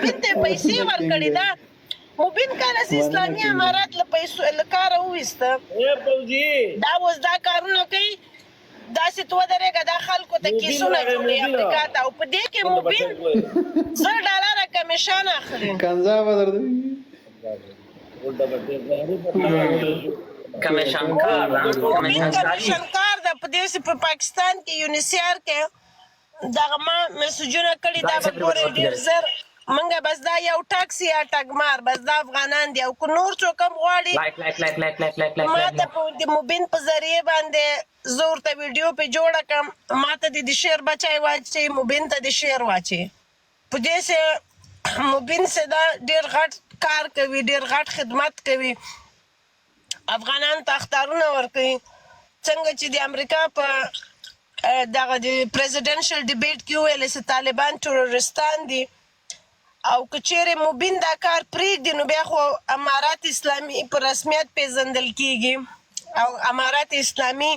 مبین ته پیسې ورکړې ده. مبین کله چې اسلامي امارات له پیسو له کاره وویسته، دا اوس دا کارونه کوي. داسې ته ودرېږه، دا خلکو ته کیسونه جوړوي امریکا ته، او په دې کې مبین 1000 ډالره کمیشن اخلي. کنځا به درته. کمیشنکار. مبین کمیشنکاری. کمیشن کار ده په دې چې په پاکستان کې یونیسیار کې دغه ما میسجونه کړي. دا به ګورئ ډېر زر. منګه بس دا یو ټاکسي یا ټګمار، بس دا افغانان دي، او که نور څوک هم غواړي، لایک لایک لایک لایک لایک لایک لایک. ما ته په د مبین په ذریعه باندې زه ورته ویډیو په جوړه کم. ما ته د شعر بچای واچي، مبین ته د شعر واچي. په دې سه مبین سه دا ډیر غټ کار کوي، ډیر غټ خدمت کوي، افغانان ته اخطارونه ورکوي. څنګه چې د امریکا په دغه د presidential debate کې وویل چې طالبان تروریستان دي، او که چیرې مبین دا کار پریږدي، نو بیا خو امارات اسلامي په رسمیت پیژندل کیږي او امارات اسلامي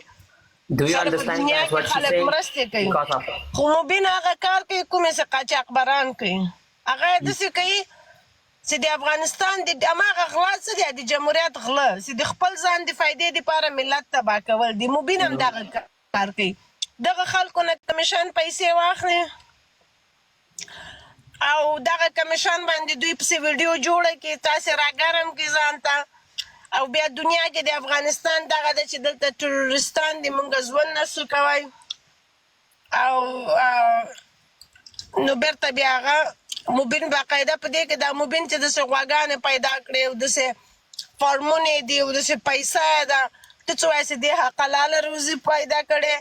Do you سره په understand دنیا guys کې what she خلک say? مرستې کوي. Because of خو مبین هغه کار کوي کومې چې قاچاقبران کوي. هغه داسې کوي چې د افغانستان د هماغه غلا څه دی، د جمهوریت غله چې د خپل ځان د فایدې دپاره ملت تباه کول دي. مبین هم دغه کار کوي، دغه خلکو نه کمیشن پیسې واخلي او دغه کمیشن باندې دوی پسې ویډیو جوړه کړي، تاسې راګرم کړي ځان ته، او بیا دنیا کې د افغانستان دغه ده چې دلته تروریستان دي، مونږ ژوند نسو کوی. او نو بیرته بیا هغه مبین باقاعده په دې کې دا مبین چې داسې غواګانې پیدا کړې او داسې فارمونه دي او داسې پیسه ده، ته څه وایې چې دې حق حلاله روزي پیدا کړې؟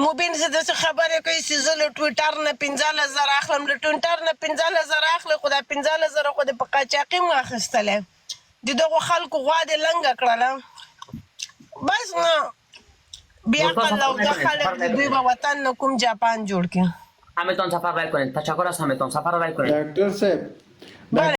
مبین چې داسې خبرې کوي چې زه له ټویټر نه 15,000 اخلم، له ټویټر نه 15,000 اخلي، خو دا 15,000 خو دې په قاچاقي مو اخیستلی، د دغو خلکو غوا دې لنګه کړله. بس نو بیا عقل او دا خلک دي، دوی به وطن نه کوم جاپان جوړ کړي. همتون سفر لایک کنید. تشکر از همتون. سفر لایک کنید. ډاکټر صاحب. بله.